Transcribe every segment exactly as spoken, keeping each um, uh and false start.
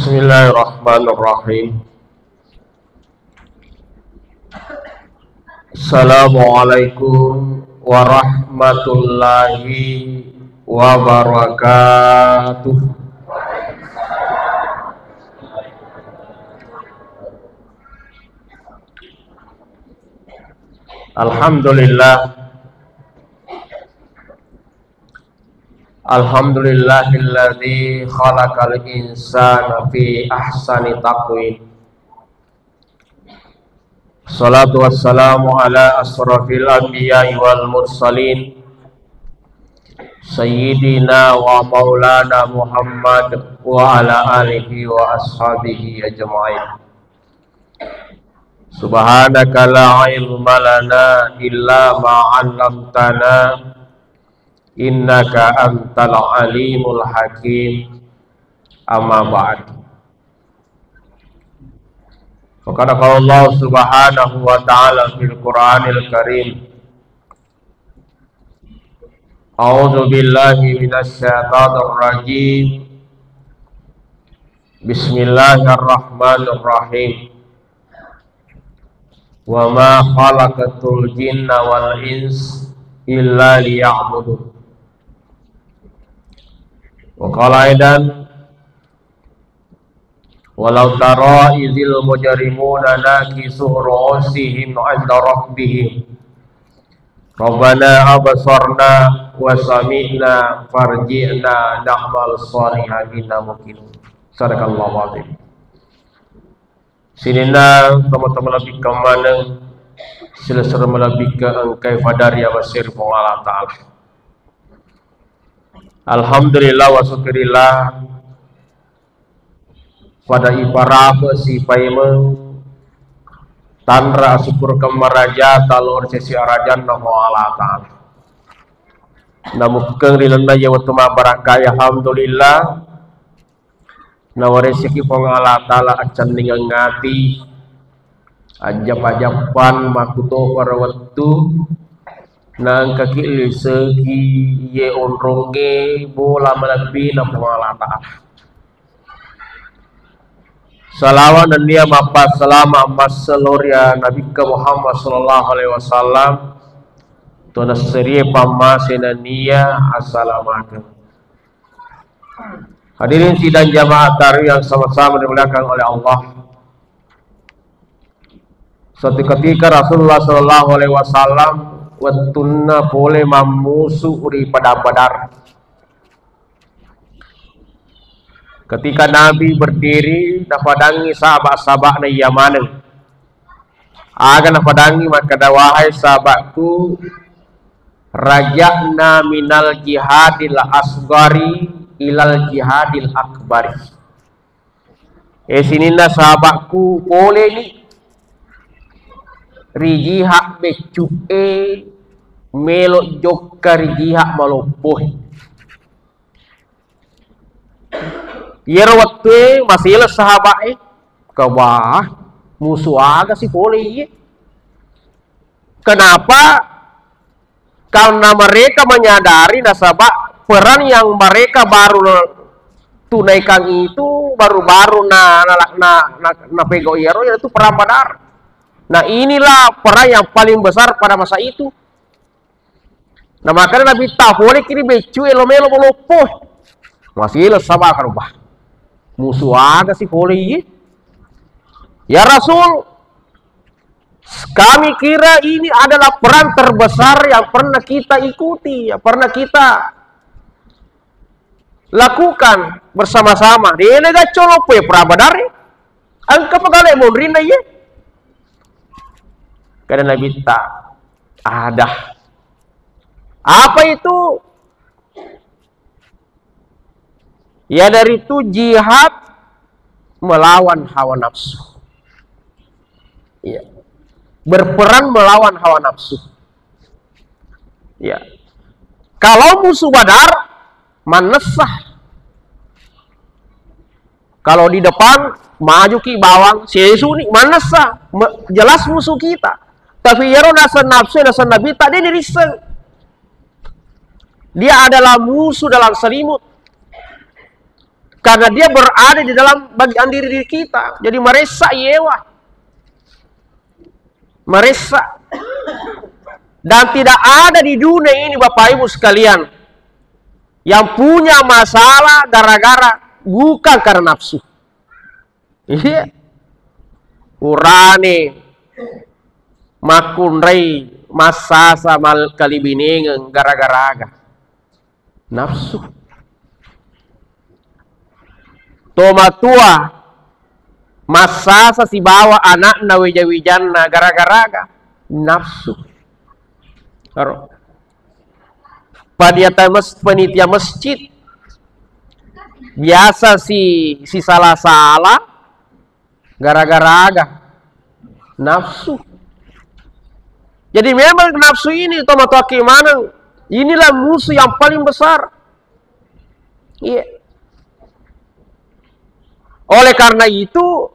Bismillahirrahmanirrahim. Assalamualaikum warahmatullahi wabarakatuh. Alhamdulillah. Alhamdulillahilladzi khalaqal insana fi ahsani taqwim. Salatu wassalamu ala asrafil anbiya'i wal mursalin, sayyidina wa maulana Muhammad wa ala alihi wa ashabihi ajma'in. Subhanaka la ilma lana illa ma 'allamtana, innaka antal alimul hakim. Amma ba'd. Faqad qala Allah subhanahu wa ta'ala fil Qur'anil Karim, a'udzu billahi minasy syaithanir rajim. Bismillahirrahmanirrahim. Wa ma khalaqtul jinna wal ins illa liya'budun. Wa qala aidan, walau tara idzil mujrimuna nakisu ru'usihim 'inda rabbihim, Rabbana absarna wa sami'na farji'na na'mal shalihan inna muqinun. Sadaqallahul azim. Sininna tomatoa malebbikkeng maneng, silessureng malebbikkeng engkae fada ri awasseng ri Puang Allah Ta'ala. Alhamdulillah wa syukurillah, fada iparape sipaimeng tanra asukkurukeng maraja talo ri sesi arajanna Puang Allah Ta'ala. Namukkeng ri lalenna iye wettu mabbarakkae, alhamdulillah, nawaresiki Puang Allah Ta'ala accenningeng ati, ajjappa-jappan makkutoparo wettu, naengkaki liseki iye onrongnge bola malebbina Puang Allah Ta'ala. Salawa nennia mappassalama masselo ri Nabikka Muhammad sallallahu alaihi wasallam, to nasserie pammase nennia assalamakeng. Hadirin sidang jamaah tarawih yang sama-sama dimuliakan oleh Allah. Suatu ketika Rasulullah sallallahu alaihi wasallam wettunna pole mammusu ri Padang Badar. Ketika Nabi berdiri, nafadangngi sahabat-sahabatna iya maneng. Aga nafadangngi makkeda, "Wahai sahabatku, raja'na minal jihadil asgari ilal jihadil akbari." Eh, sininna sahabatku, poleni ri jihad beccu'e melo jokka ri jihad maloppoe. Iyaro wettue maseleng sahaba'e, kawah, musu aga si pole iye. Kenapa? Karena mereka menyadari nasaba peran yang mereka baru tunaikan itu, baru-baru na, na, na, na, napegau iyaro, yaitu perang Badar. Nah, inilah perang yang paling besar pada masa itu. Nah, makanya Nabi ta pole kiri beccu elo melo maloppo. Masih saba karo bah. Musu aga si pole iye. Ya Rasul, kami kira ini adalah perang terbesar yang pernah kita ikuti, yang pernah kita lakukan bersama-sama. Dena gacco loppo ya perang Badar. Engka pegale monrinna iye. Kada Nabi ta ada. Apa itu? Ya, dari itu jihad melawan hawa nafsu. Ya. Berperang melawan hawa nafsu. Ya. Kalau musuh Badar, manessa. Kalau di depan, maju ki bawang, sesu ni, manessa. Me-, jelas musuh kita. Tapi iyaro naseng nafsu, naseng Nabi, tak dia dirisseng. Dia adalah musuh dalam selimut. Karena dia berada di dalam bagian diri, diri kita. Jadi maressa yewa. Maressa. Dan tidak ada di dunia ini, Bapak Ibu sekalian, yang punya masalah gara-gara bukan karena nafsu. Iya. Urane makkunrai massasa mal kalibinengeng gara-gara aga? Nafsu. Tomatua massasa sibawa anakna wija-wijanna gara-gara aga? Nafsu. Aro. Panitia mes-, panitia masjid biasa si, si sala-sala gara-gara aga? Nafsu. Jadi memang nafsu ini, tomatoaki maneng, inilah musuh yang paling besar. Iya. Oleh karena itu,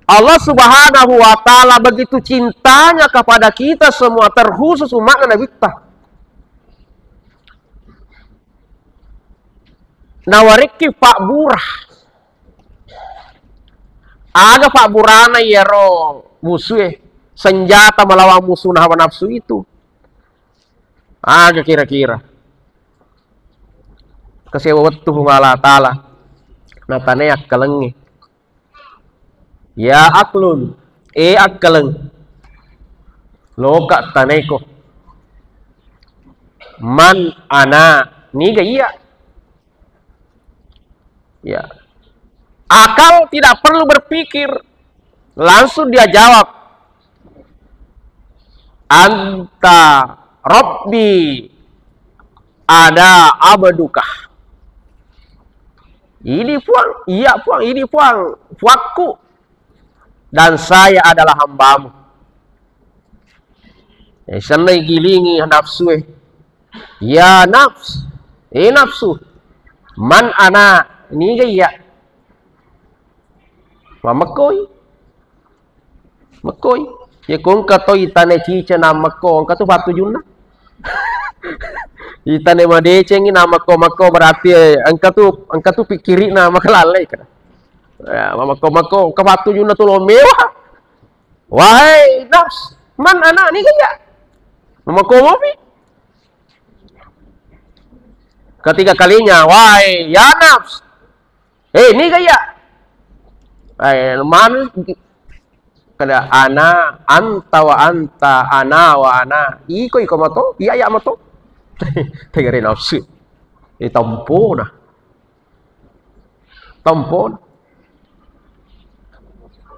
Allah Subhanahu wa Ta'ala begitu cintanya kepada kita semua, terkhusus umatnya Nabitta. Nawarekki Pak Burah. Aga pabburana iyaro musue, senjata melawan musuh hawa nafsu itu? Aga kira-kira? Kasewa wettu Puang Allah Ta'ala, natanai akkalengnge. Ya aklun, e akkaleng, loka taneko. Man ana, niga iya? Ya. Akal tidak perlu berpikir, langsung dia jawab, "Anta Rabbi, ana abduka." Ini Puang, iya Puang, ini Puang, Puangku. Dan saya adalah hambamu. Eh, senna igilingi nafsu e. Ya nafs, eh nafsu, man ana, niga iya? Mamekkoi, mekkoi. Ya ko engka to itane cica na mekko, engka tu pattujunna. Itane madecengi na mekko-mekko, berarti, eh, engka tu, engka tu pikkirina makalalle ka. Ya, mamekkoi-mekkoi, engka pattujunna tu lo mewah. Wahai nafs, man ana, niga iya? Mamekkoi mopi. Ketiga kalinya, wahai ya nafs, eh, niga iya? Eh, man, kada ana, anta wa anta, ana wa ana. Iko, iko mato, iya, iya mato. Tegare nafsu. Eh, tampona. Tampona.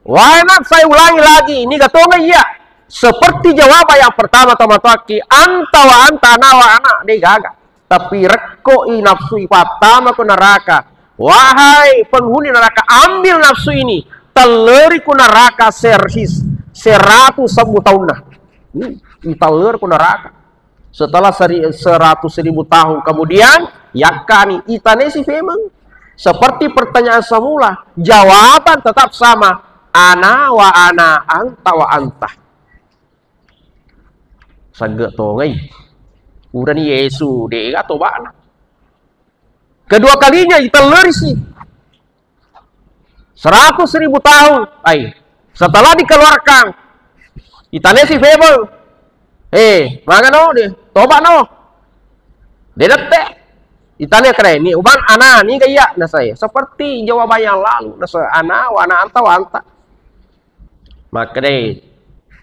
Wahai nafs, saya ulangi lagi, niga tonga iya? Seperti jawaban yang pertama, tomatoaki, anta wa anta, ana wa ana, de gaga. Tapi rekko i nafsu ipattama ko neraka, wahai penghuni neraka, ambil nafsu ini, telleri ko neraka serhis, seratu sebbu taunna. Hmm, itelleri ko neraka. Setelah seri-, seratus ribu tahun kemudian, yakkani, itanesi femeng. Seperti pertanyaan semula, jawaban tetap sama. Ana wa ana, anta wa anta. Sagge tongai. Urani Yesu, dega tobana. Kedua kalinya itellerisi. Seratus ribu tahun. Ai, setelah dikeluarkan, itanesi femeng. Eh, magano de, toba no. De dette. Itane kere ni uban ana, niga iya? Nasai, seperti jawaban yang lalu. Nasai, ana wa ana, anta wa anta. Makkedai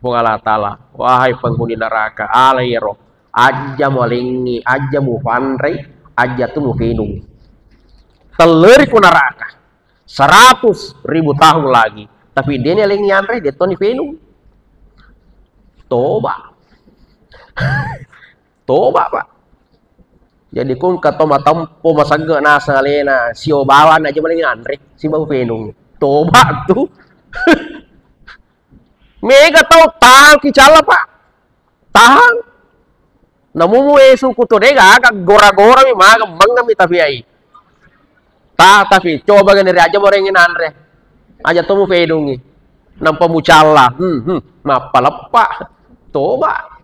Puang Allah Ta'ala, wahai penghuni neraka, alai ero, aja mualengi, aja mufanrei, aja tu mufenung. Telleri ko neraka seratus ribu tahun lagi, tapi de nalengi anre, de toni fenung. Toba. Toba, Pak. Jadi, ko engka to matempo masegge naseng alena, sio bawang aja malengi anre, sibawa fenung. Toba tu. Mega tau tahang ki calla, Pak. Tahang. Namumu esu kuto de gaga gora-gora mi maga mengga mi tapi ai. Ta, tapi coba gani ri aja morengi nanre. Aja to mufedungi. Nampa mucalla. Hmm, hmm. Mappaleppa. Toba.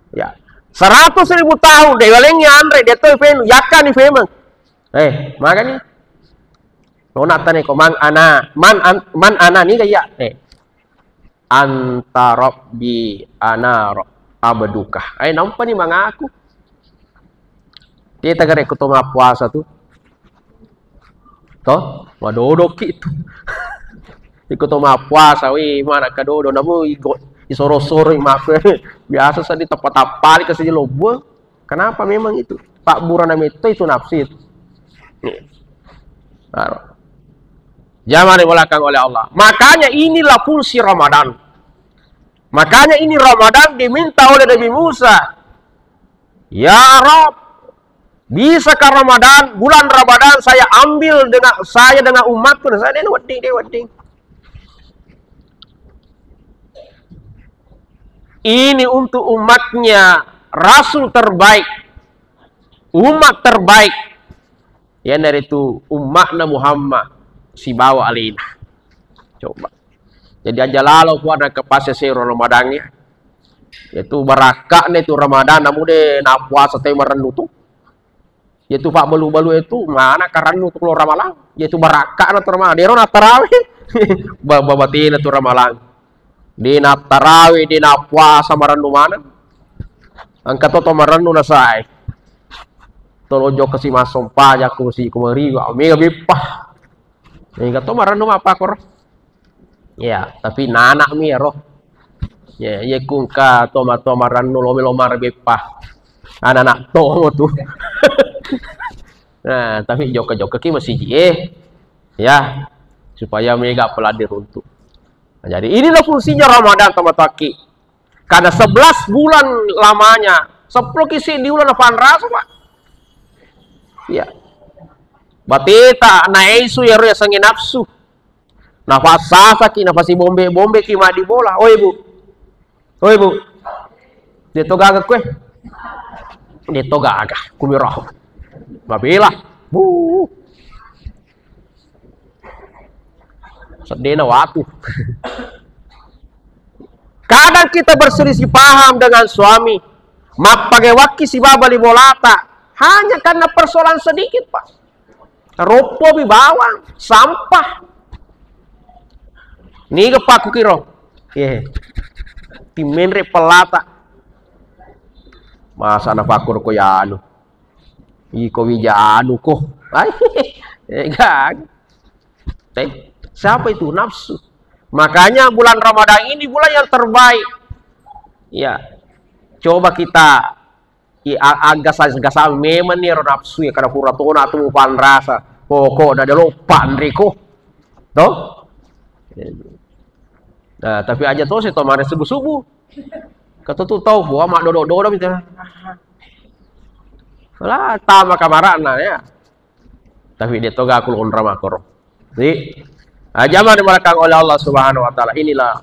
Ya. Seratus ribu tahun de walengi anre, de to fenu, yakkani femeng. Eh, magani? Lo nattane ko, "Man ana, man an-, man ana," niga iya? Eh. "Anta rabbi, ana ra-, abduka." Ai nampani mangaku. Kita gare ko to mappuasa tu. To, madodoki tu. Iko to mappuasa, wih, mana kadodo, namu igo, isoro-soro mape. Biasa seddi tappa-tappali kasi lobbo. Kenapa memang itu? Pak burana metto itu nafsu itu. Nih. Baru. Jamaah dimuliakan oleh Allah. Makanya inilah fungsi Ramadan. Makanya ini Ramadan diminta oleh Nabi Musa. "Ya Rob, bisakah Ramadan, bulan Ramadan saya ambil dengan, saya dengan umatku?" Nah, saya, dia wedding, dia wedding. Ini untuk umatnya Rasul terbaik, umat terbaik. Iyanaritu umma'na Muhammad sibawa alena. Coba. Jadi aja lalo puana ke pasesero Ramadan ya. Itu barakka'na itu Ramadan, namu de napuasa te marennu tu. Yaitu pabbalu-balu itu mana karennu tu kalau Ramalang. Yaitu barakka'na tu Ramalang. Dero nattarawe. Ba-, babatena tu Ramalang. De nattarawe, de napuasa marennu maneng. Engka to, to marennu nasae. Tolo jokka si massompaja ku si kumari, wa mega beppa. Mega to marennu mappakoro. Ya, tapi nana'mi ero. Ya, ye ku engka to ma-, to marennu lo melo mara beppa. Anak-anak to tu. Nah, tapi jokka-jokka ki masiji eh. Ya, supaya mega pala diruntu. Nah, jadi inilah fungsinya Ramadan, teman-teman. Karena sebelas bulan lamanya, seppulo ki seddi uleng napanrasa, Pak. Iya. Bateta naesu iyaro yasengnge nafsu. Nafassasaki, nafasibombe-bombeki maddibola. Oi, Bu. Oi, Bu. Deto gaga kue. Deto gaga. Kumiro. Mabela. Bu. Seddena watu. Kadang kita berselisih paham dengan suami, mappagewakki sibawa bali bolata, hanya karena persoalan sedikit, Pak. Roppomi bawang, sampah. Niga pakkukiro? Ye. Timmenre pelata. Masa napakkuro ko yanu. Iko wijanu ko. Ai, eh, kan? Eh, siapa itu? Nafsu. Makanya bulan Ramadan ini bulan yang terbaik. Ya. Coba kita, ya, a-, agasa-gasa memang nih ro nafsu ya, karena pura tona tu panrasa. Pokok dah dulu panriko. Toh? Nah, tapi aja to si tomare subuh-subuh. Kata tu tau, buah mak dodok-dodok gitu. Lah, tama kamarana ya. Tapi dia toga aku onra makoro. Jadi, ah, jamaah dimuliakan oleh Allah Subhanahu wa Ta'ala. Inilah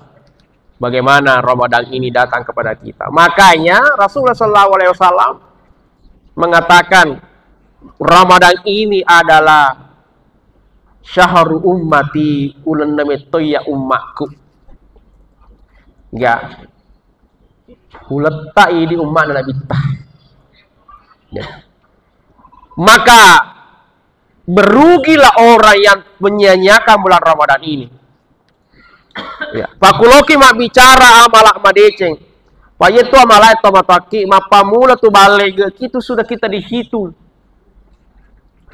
bagaimana Ramadan ini datang kepada kita. Makanya Rasulullah Sallallahu Alaihi Wasallam mengatakan, "Ramadan ini adalah syahru ummati, ulenna metto iya ummakku." Ya. Uletta idi ummana Nabitta. Ya. Maka berugilah orang yang menyia-nyiakan bulan Ramadan ini. Ya. Pakuloki mabbicara amala madeceng. Payettu amala itu mataki, mappamula tu balegeki itu sudah kita dihitung.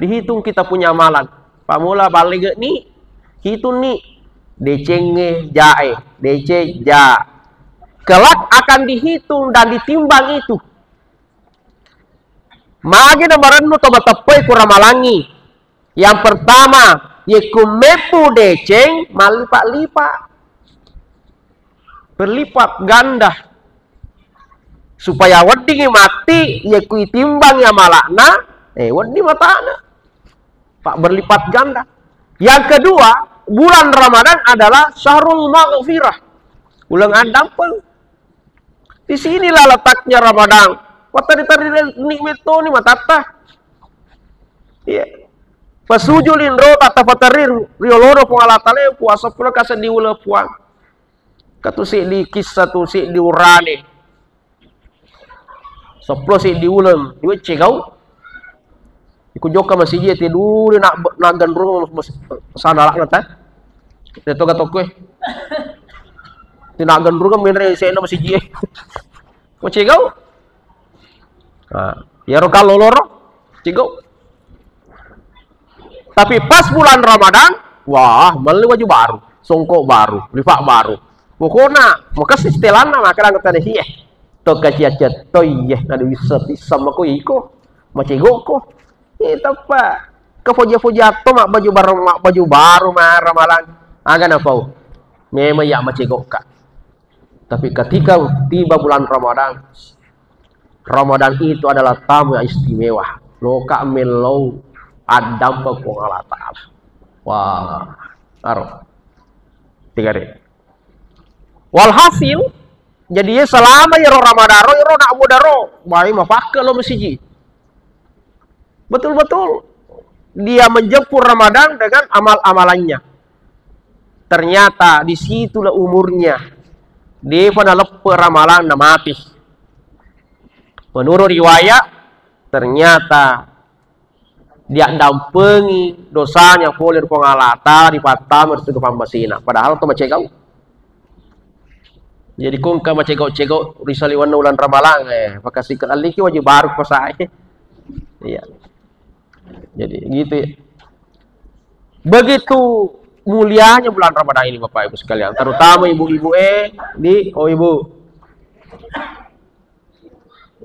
Dihitung kita punya amalan. Pamula balegeni, hitunni. Decengnge, jae, deceng, ja. Kelak akan dihitung dan ditimbang itu. Magi na marennu to mateppoi ku ramalangi. Yang pertama, yekku mebbu deceng, mallipa-lipa. Berlipat ganda. Supaya weddingi matti, yekku itimbangi amala'na, eh, wedding mata'na. Pak, berlipat ganda. Yang kedua, bulan Ramadan adalah syahrul maghfirah. Uleng addampeng. Di sinilah letaknya Ramadan. Wattari-tari nikmat toni matatta. Iya. Pasuju linro tatta pateri riolono Puang Allah Ta'ala, puasa pura kaseddi uleng Puang. Katu seddi kissa tu seddi urane. Seppulo seddi uleng, iwecce gau. Ku jokka masiji e, te dulu na, na genrung mas-, sandalakna ta. Te toga tokko e. Te na genrung menre sena masiji e. Macegau. Nah, iyaro kalloloro, cegau. Tapi pas bulan Ramadan, wah, melli baju baru, songkok baru, lifa baru. Pokokna, makessing setelanna, makkeda anggota desa, "Iye, to kacia-cia to, iye, nadu wissa-wissa mako iko, macegokko." Iya, teppa. Kefoja-foja to, mabbaju baru, mabbaju baru, ma Ramalang. Aga napau? Memang iya macegokka. Tapi ketika tiba bulan Ramadan, Ramadan itu adalah tamu yang istimewa. Loka mellau addampa Puang Allah Ta'ala. Wah, aro. Tiga hari. Walhasil, jadi selama iyaro Ramadan ro, iyaro nak muda ro, bae mapakke lo masiji. Betul-betul dia menjemput Ramadan dengan amal-amalannya. Ternyata di situlah umurnya. Depa naleppe Ramalang na mati. Menurut riwayat, ternyata dia dampengi dosanya pole ri Puang Allah Ta'ala, dipattama ri surga pammasena. Padahal to macegau. Jadi ko engka macegau-cegau ri saliwenna uleng Ramalang, eh, pakasikke alliki waju baru pasae. Iya. Jadi gitu ya. Begitu mulianya bulan Ramadan ini, Bapak Ibu sekalian, terutama ibu-ibu, eh, di, oh, ibu.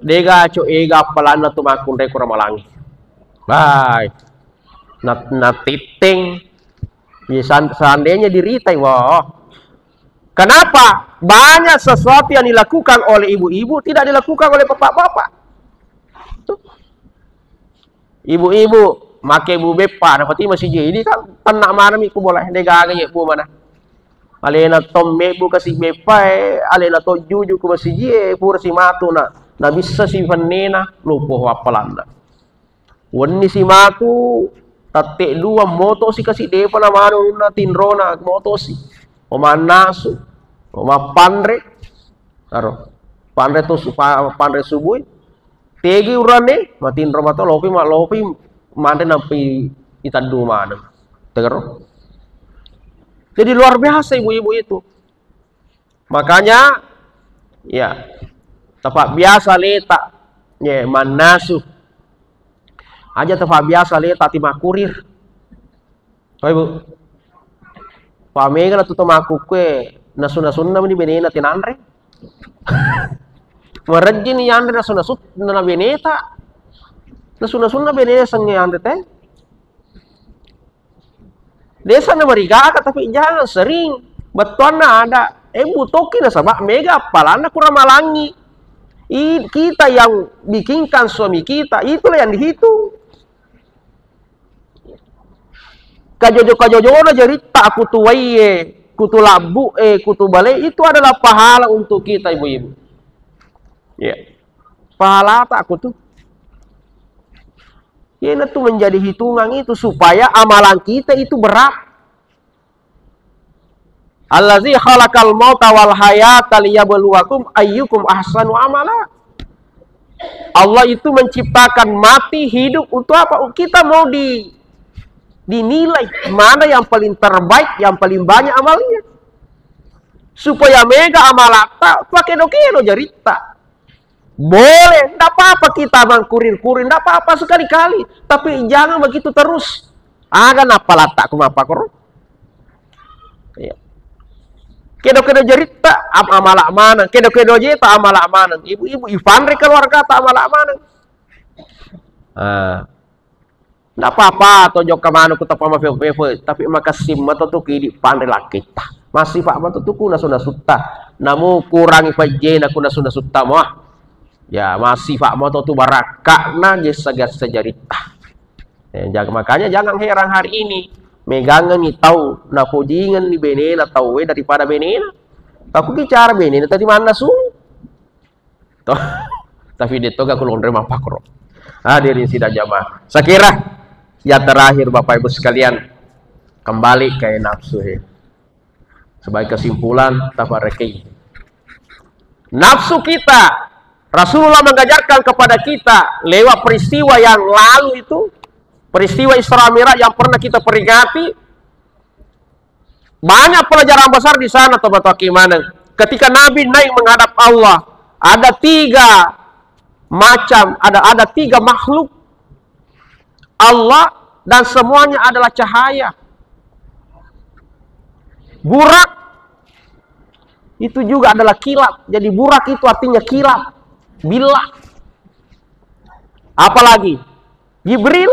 Dega co ega appalanna tu makkunrai ku Ramalangi. Baik. Na, natitteng. Ya, san-, seandainya diritai, wah. Kenapa? Banyak sesuatu yang dilakukan oleh ibu-ibu tidak dilakukan oleh bapak-bapak. Tuh. Ibu-ibu, make bu beppa, napati masiji. Ini kan tenna mana mi ku bola, dega aga ye bu mana. Alena tom mebbu kasi beppa e, alena to juju ku masiji e, pura si matu na, na bisa si fennena, lupo appalanna. Wenni si matu, tette dua moto si kasi depa na manu na tinrona moto si. Omannasu, omappanre, aro, panre to su-, pa-, panre subui, tegi urane, matinro mato lopi, ma-, lopi, manre nampi itaddu maneng. Tegaro? Jadi luar biasa ibu-ibu itu. Makanya, ya, tapak biasa leta, ya, mannasu. Aja tapak biasa leta ti makurir. Oh, Ibu. Pamega na tu to makkukkue, nasu-nasunna meni benena tinanre. Marejjini yanre nasu-nasu na beneta. Nasu-nasunna benena sengnge yanre te. Desa na marigaga, tapi jangan sering. Bettuanna ada, eh, butoki nasaba mega appalanna kurang malangi. I-, kita yang bikinkan suami kita, itulah yang dihitung. Kajojo-kajojona jaritta, kutu waie, kutu labbu e, kutu bale, itu adalah pahala untuk kita, ibu-ibu. Ya. Pahala tak kutu. Ini tuh menjadi hitungan itu supaya amalan kita itu berat. Allazi khalaqal mauta wal hayata liyabluwakum ayyukum ahsanu amala. Allah itu menciptakan mati, hidup untuk apa? Kita mau di-, dinilai mana yang paling terbaik, yang paling banyak amalnya. Supaya mega amalatta, pakedo-kedo jaritta. Boleh, ndak apa-apa kita mangkurir-kurir, ndak apa-apa sekali-kali. Tapi jangan begitu terus. Aga nappa latta ku mappakoro. Iya. Kedo-kedo jaritta, am-, amala maneng. Kedo-kedo jeta, amala maneng. Ibu-ibu, ifanre keluarga ta amala maneng. Ah. Ndak apa-apa to jokka manu ku tappa mafeo-, mefo, tapi makessing mato tu kidi panre lakketta. Masifa mato tu ku nasu-nasutta. Namu kurangi pejjena ku nasu-nasutta mua. Ya, masifa mato tu barakka'na gessa-gessa jaritta. Eh, jag-, makanya jangan heran hari ini megangengi tau napojingenni benena tauwe daripada benena. Aku bicara benena tadi mannasu. To. Tapi de toga ku lonre mappakoro. Hadirin sidang jamaah. Saya kira yang terakhir Bapak Ibu sekalian, kembali ke nafsu he. Sebagai kesimpulan, tafarekai. Nafsu kita, Rasulullah mengajarkan kepada kita lewat peristiwa yang lalu itu, Peristiwa Isra Mi'raj yang pernah kita peringati, banyak pelajaran besar di sana, teman-teman keimanan. Ketika Nabi naik menghadap Allah, ada tiga macam, ada ada tiga makhluk Allah, dan semuanya adalah cahaya. Burak itu juga adalah kilap. Jadi burak itu artinya kilap, bilak. Apalagi Jibril,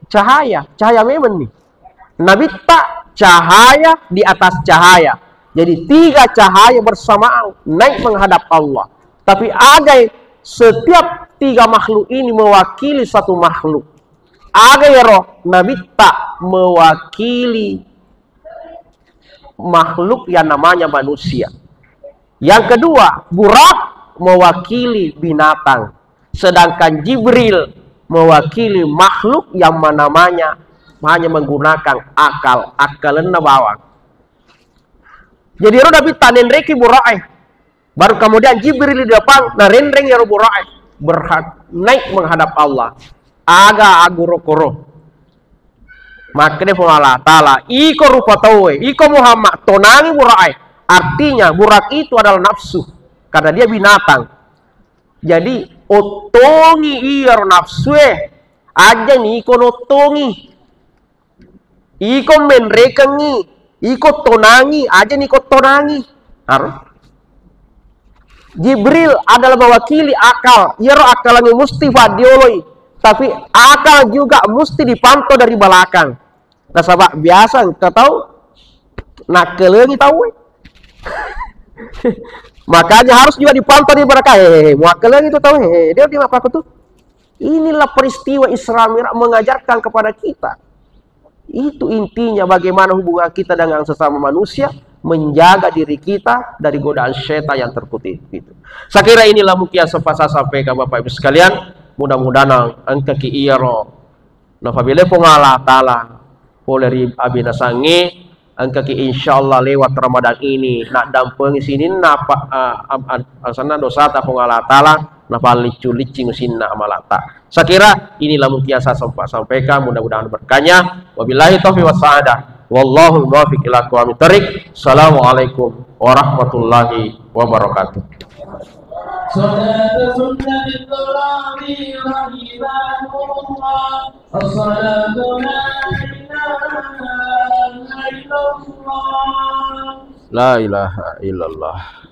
cahaya, cahaya memang nih. Nabitta, cahaya di atas cahaya. Jadi tiga cahaya bersamaan naik menghadap Allah. Tapi agai, setiap tiga makhluk ini mewakili satu makhluk. Agai ro Nabitta mewakili makhluk yang namanya manusia. Yang kedua, burak mewakili binatang. Sedangkan Jibril mewakili makhluk yang namanya hanya menggunakan akal, akkalenna bawang. Jadi ero Nabitta nenreki burak e. Baru kemudian Jibril di depan, narenreng ero burak e. Berhak naik menghadap Allah. Aga aguro koro. Makkeda Puang Allah Ta'ala, iko rupa tauwe, iko Muhammad, tonangi burak e. Artinya burak itu adalah nafsu. Karena dia binatang. Jadi ottongi iyaro nafsu e. Aja ni iko nottongi. Iko menrekengngi, iko tonangi, aja ni iko tonangi. Aro. Jibril adalah mewakili akal. Iyaro akkalengnge musti faddioloi. Tapi akal juga musti dipantau dari belakang. Nasaba biasa engka tau nakkalengi tau e. Makanya harus juga dipantau dari belakang. Hehehe, muakkalengi tu tau e. Hehe, dia dia apa tu? Inilah peristiwa Isra Mi'raj mengajarkan kepada kita. Itu intinya bagaimana hubungan kita dengan sesama manusia, menjaga diri kita dari godaan setan yang terkutuk itu. Saya kira inilah mungkin yang sempat saya sampaikan Bapak Ibu sekalian. Mudah-mudahan engkaki iyaro napabelai Puang Allah Ta'ala pole ri abinasangnge, engkaki insyaallah lewat Ramadan ini naddampengi sininna apa, a-, a-, a-, asanna dosata Puang Allah Ta'ala, napalliccu-liccing usinna amalata. Saya kira inilah mungkin yang saya sempat sampaikan, mudah-mudahan berkahnya. Wabillahi taufiq was sa'adah. Wallahu muwaffiq ila aqwamit thariq. Assalamualaikum warahmatullahi wabarakatuh. Salatu sunnah tarawih rahimakumullah. As-salatu la ilaha illallah. La ilaha illallah.